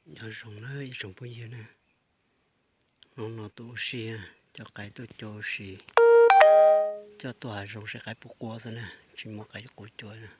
Nyob zoo na ib tsoom phooj ywg na, hnub no tuaj ua si, coj qaib tuaj cuab ua si, coj tuaj hav zoov saib qaib puas quaj xwb na, tsis muaj qaib quaj cuab na.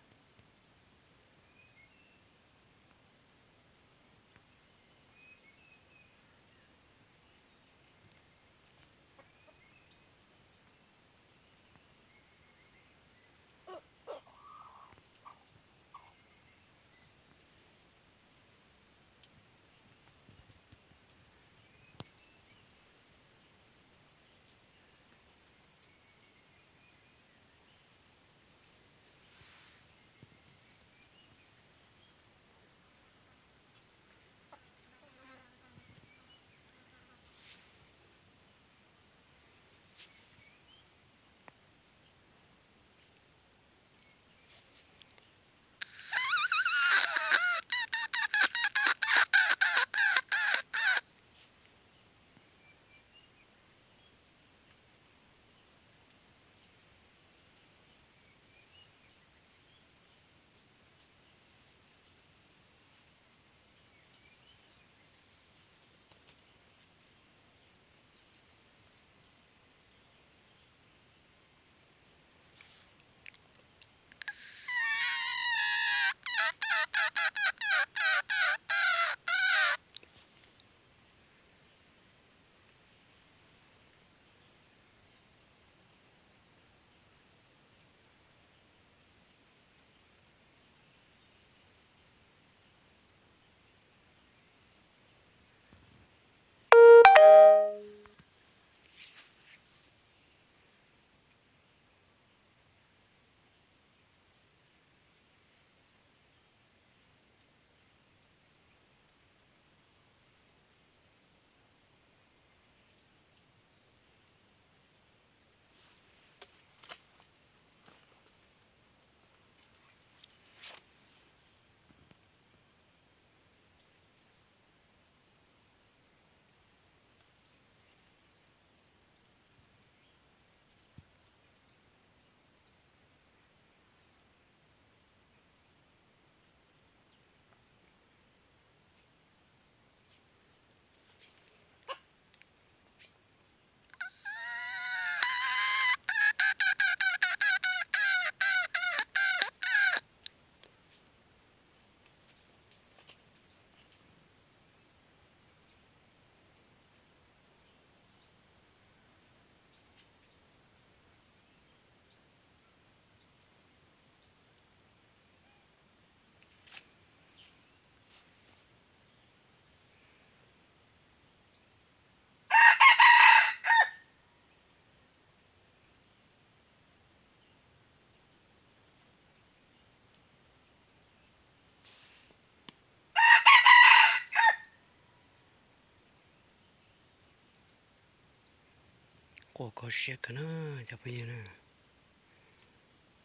Quaj kho siab kawg na cov phooj ywg na.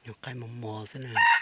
Nyuag qaib mos mos xwb na.